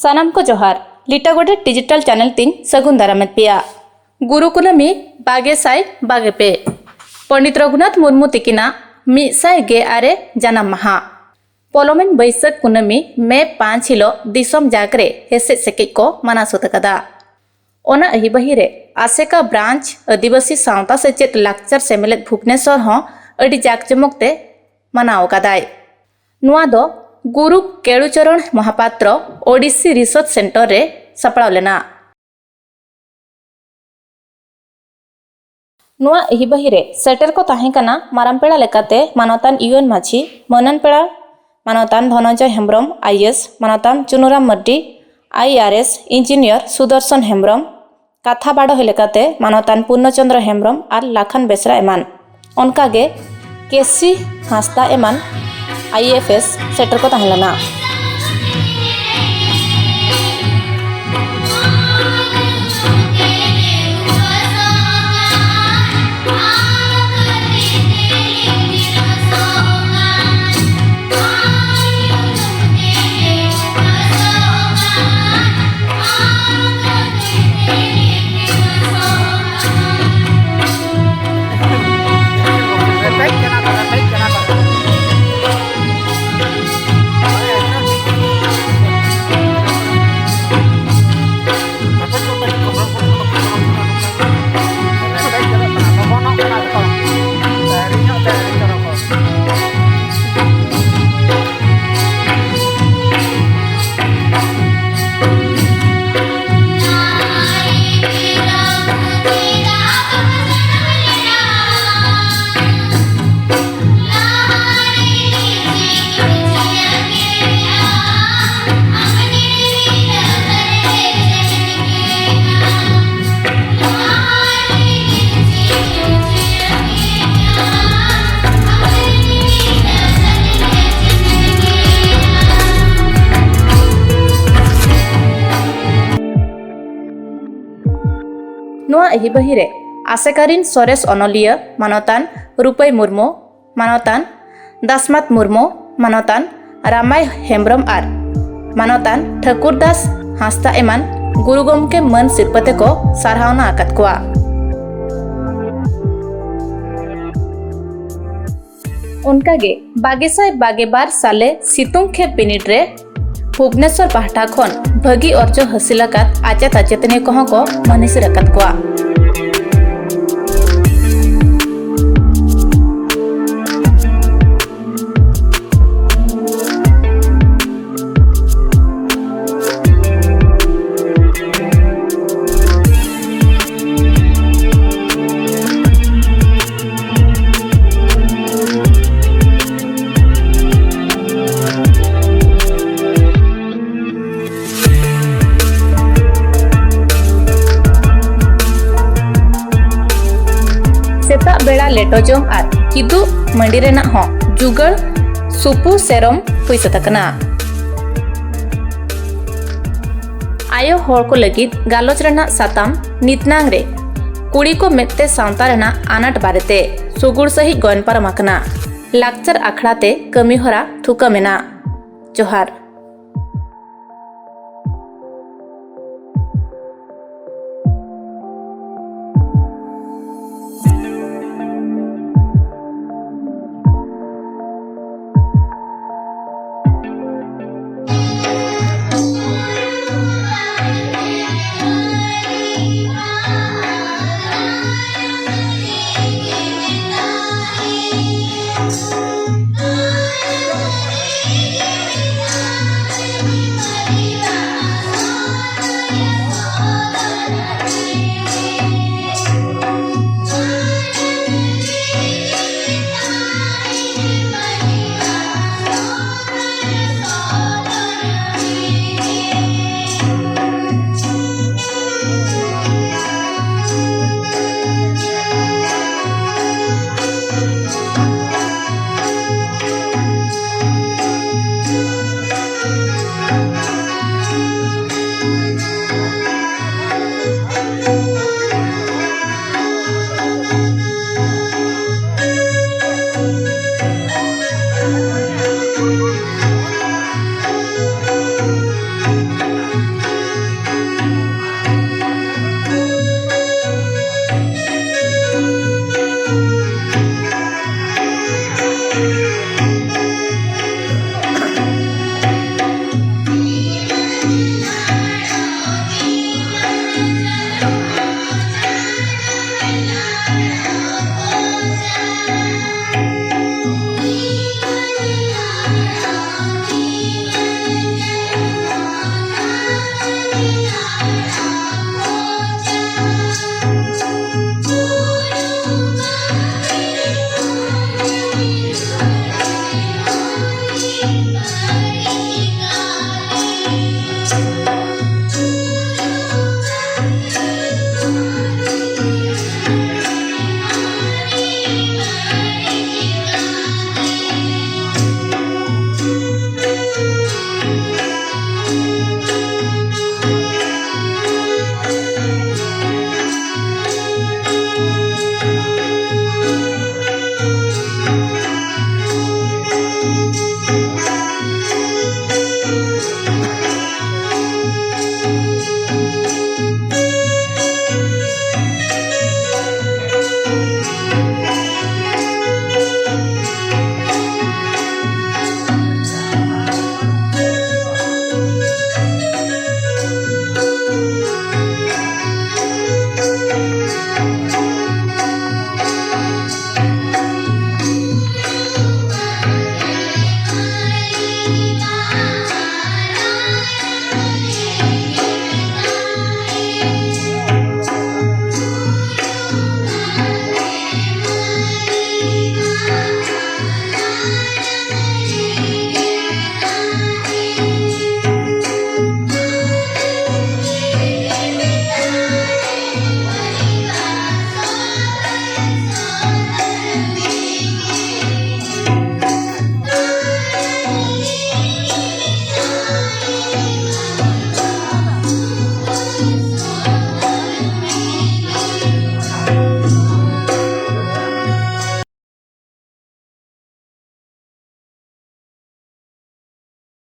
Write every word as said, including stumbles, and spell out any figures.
ᱥᱟᱱᱟᱢ ᱠᱚ ᱡᱚᱦᱟᱨ᱾ ᱞᱤᱴᱟᱹ ᱜᱚᱰᱮᱛ ᱰᱤᱡᱤᱴᱟᱞ ᱪᱮᱱᱮᱞ ᱛᱤᱧ ᱥᱟᱹᱜᱩᱱ ᱫᱟᱨᱟᱢᱮᱫ ᱯᱮᱭᱟ᱾ ᱜᱩᱨᱩ ᱠᱩᱱᱟᱹᱢᱤ ᱵᱟᱜᱮ ᱥᱟᱭ ᱵᱟᱜᱮ ᱯᱮ᱾ ᱯᱚᱸᱰᱤᱛ ᱨᱚᱜᱷᱩᱱᱟᱛᱷ ᱢᱩᱨᱢᱩ ᱛᱤᱠᱤᱱᱟᱜ ᱢᱤᱫ ᱥᱟᱭ ᱜᱮᱞ ᱟᱨᱮ ᱡᱟᱱᱟᱢ ᱢᱟᱦᱟ᱾ ᱯᱚᱞᱚᱢᱮᱱ ᱵᱟᱹᱭᱥᱟᱹᱠᱷ ᱠᱩᱱᱟᱹᱢᱤ ᱢᱮ ᱯᱟᱸᱪ ᱦᱤᱞᱚᱜ ᱫᱤᱥᱚᱢ ᱡᱟᱠ ᱨᱮ ᱦᱮᱥᱮᱡ ᱥᱮᱠᱮᱡ ᱠᱚ ᱢᱟᱱᱟᱣ ᱥᱟᱹᱛ ᱟᱠᱟᱫᱟ᱾ ᱚᱱᱟ ᱟᱹᱦᱤᱵᱟᱹᱦᱤ ᱨᱮ ᱟᱥᱮᱠᱟ ᱵᱨᱟᱧᱪ ᱟᱹᱫᱤᱵᱟᱹᱥᱤ ᱥᱟᱶᱛᱟ ᱥᱮᱪᱮᱫ ᱞᱟᱠᱪᱟᱨ ᱥᱮᱢᱞᱮᱫ ᱵᱷᱩᱵᱽᱱᱮᱥᱚᱨ ᱦᱚᱸ ᱟᱹᱰᱤ ᱡᱟᱠ ᱡᱚᱢᱚᱠ ᱛᱮ ᱢᱟᱱᱟᱣ ᱟᱠᱟᱫᱟᱭ᱾ ᱱᱚᱣᱟ ᱫᱚ ᱜᱩᱨᱩ ᱠᱮᱲᱩᱪᱚᱨᱚᱬ ᱢᱚᱦᱟᱯᱟᱛᱨᱚ ᱳᱰᱤᱥᱤ ᱨᱤᱥᱚᱨᱪ ᱥᱮᱱᱴᱟᱨ ᱨᱮ ᱥᱟᱯᱲᱟᱣ ᱞᱮᱱᱟ᱾ ᱱᱚᱣᱟ ᱟᱹᱦᱤᱵᱟᱹᱦᱤ ᱨᱮ ᱥᱮᱴᱮᱨ ᱠᱚ ᱛᱟᱦᱮᱸ ᱠᱟᱱᱟ ᱢᱟᱨᱟᱝ ᱯᱮᱲᱟ ᱞᱮᱠᱟᱛᱮ ᱢᱟᱱᱚᱛᱟᱱ ᱤᱭᱩ ᱮᱱ ᱢᱟᱹᱡᱷᱤ, ᱢᱟᱹᱱᱟᱱ ᱯᱮᱲᱟ ᱢᱟᱱᱚᱛᱟᱱ ᱫᱷᱚᱱᱚᱱᱡᱚᱭ ᱦᱮᱢᱵᱨᱚᱢ, ᱟᱭ ᱮ ᱮᱥ, ᱢᱟᱱᱚᱛᱟᱱ ᱪᱩᱱᱩᱨᱟᱢ ᱢᱟᱨᱰᱤ, ᱟᱭ ᱟᱨ ᱮᱥ, ᱤᱧᱡᱤᱱᱤᱭᱟᱨ ᱥᱩᱫᱚᱨᱥᱚᱱ ᱦᱮᱢᱵᱨᱚᱢ, ᱠᱟᱛᱷᱟ ᱵᱟᱰᱚᱦᱤ ᱞᱮᱠᱟᱛᱮ ᱢᱟᱱᱚᱛᱟᱱ ᱯᱩᱨᱱᱚ ᱪᱚᱸᱫᱽᱨᱚ ᱦᱮᱢᱵᱨᱚᱢ ᱟᱨ ᱞᱟᱠᱷᱟᱱ ᱵᱮᱥᱨᱟ ᱮᱢᱟᱱ᱾ ᱚᱱᱠᱟᱜᱮ ᱠᱮᱥᱤ ᱦᱟᱸᱥᱫᱟ ᱮᱢᱟᱱ ᱟᱭ ᱮ ᱮᱯᱷ ᱮᱥ ᱥᱮᱴᱮᱨ ᱠᱚ ᱛᱟᱦᱮᱸ ᱞᱮᱱᱟ᱾ ᱱᱚᱣᱟ ᱟᱹᱦᱤᱵᱟᱹᱦᱤ ᱨᱮ ᱟᱥᱮᱠᱟ ᱨᱤᱱ ᱥᱚᱨᱮᱥ ᱚᱱᱚᱞᱤᱭᱟᱹ ᱢᱟᱱᱚᱛᱟᱱ ᱨᱩᱯᱟᱹᱭ ᱢᱩᱨᱢᱩ, ᱢᱟᱱᱚᱛᱟᱱ ᱫᱟᱥᱢᱟᱛ ᱢᱩᱨᱢᱩ, ᱢᱟᱱᱚᱛᱟᱱ ᱨᱟᱢᱟᱭ ᱦᱮᱢᱵᱨᱚᱢ ᱟᱨ ᱢᱟᱱᱚᱛᱟᱱ ᱴᱷᱟᱹᱠᱩᱨ ᱫᱟᱥ ᱦᱟᱸᱥᱫᱟ ᱮᱢᱟᱱ ᱜᱩᱨᱩ ᱜᱚᱢᱠᱮ ᱢᱟᱹᱱ ᱥᱤᱨᱯᱟᱹ ᱛᱮᱠᱚ ᱥᱟᱨᱦᱟᱣᱱᱟ ᱟᱠᱟᱫ ᱠᱚᱣᱟ᱾ ᱚᱱᱠᱟᱜᱮ ᱵᱟᱜᱮ ᱥᱟᱭ ᱵᱟᱜᱮ ᱵᱟᱨ ᱥᱟᱞᱮ ᱥᱤᱛᱩᱝ ᱠᱷᱮᱯ ᱵᱤᱱᱤᱰ ᱨᱮ ᱵᱷᱩᱵᱽᱱᱮᱥᱚᱨ ᱯᱟᱦᱴᱟ ᱠᱷᱚᱱ ᱵᱷᱟᱹᱜᱤ ᱚᱨᱡᱚ ᱦᱟᱹᱥᱤᱞ ᱟᱠᱟᱫ ᱟᱪᱮᱛ ᱟᱪᱮᱛᱟᱹᱱᱤ ᱠᱚᱦᱚᱸ ᱠᱚ ᱢᱟᱹᱱᱤᱥᱤᱨ ᱟᱠᱟᱫ ᱠᱚᱣᱟ᱾ ᱥᱮᱛᱟᱜ ᱵᱮᱲᱟ ᱞᱮᱴᱚ ᱡᱚᱢ ᱟᱨ ᱠᱤᱫᱩᱵ ᱢᱟᱹᱰᱤ ᱨᱮᱱᱟᱜ ᱦᱚᱸ ᱡᱩᱜᱟᱹᱲ ᱥᱩᱯᱩ ᱥᱮᱨᱚᱢ ᱦᱩᱭ ᱥᱟᱹᱛ ᱟᱠᱟᱱᱟ᱾ ᱟᱭᱳ ᱦᱚᱲ ᱠᱚ ᱞᱟᱹᱜᱤᱫ ᱜᱟᱞᱚᱪ ᱨᱮᱱᱟᱜ ᱥᱟᱛᱟᱢ ᱱᱤᱛᱱᱟᱝ ᱨᱮ ᱠᱩᱲᱤ ᱠᱚ ᱢᱮᱫᱛᱮ ᱥᱟᱶᱛᱟ ᱨᱮᱱᱟᱜ ᱟᱱᱟᱴ ᱵᱟᱨᱮᱛᱮ ᱥᱩᱜᱩᱲ ᱥᱟᱹᱦᱤᱡ ᱜᱚᱭᱚᱱ ᱯᱟᱨᱚᱢ ᱟᱠᱟᱱᱟ᱾ ᱞᱟᱠᱪᱟᱨ ᱟᱠᱷᱲᱟ ᱛᱮ ᱠᱟᱹᱢᱤᱦᱚᱨᱟ ᱛᱷᱩᱠᱟᱹᱢ ᱮᱱᱟ᱾ ᱡᱚᱦᱟᱨ᱾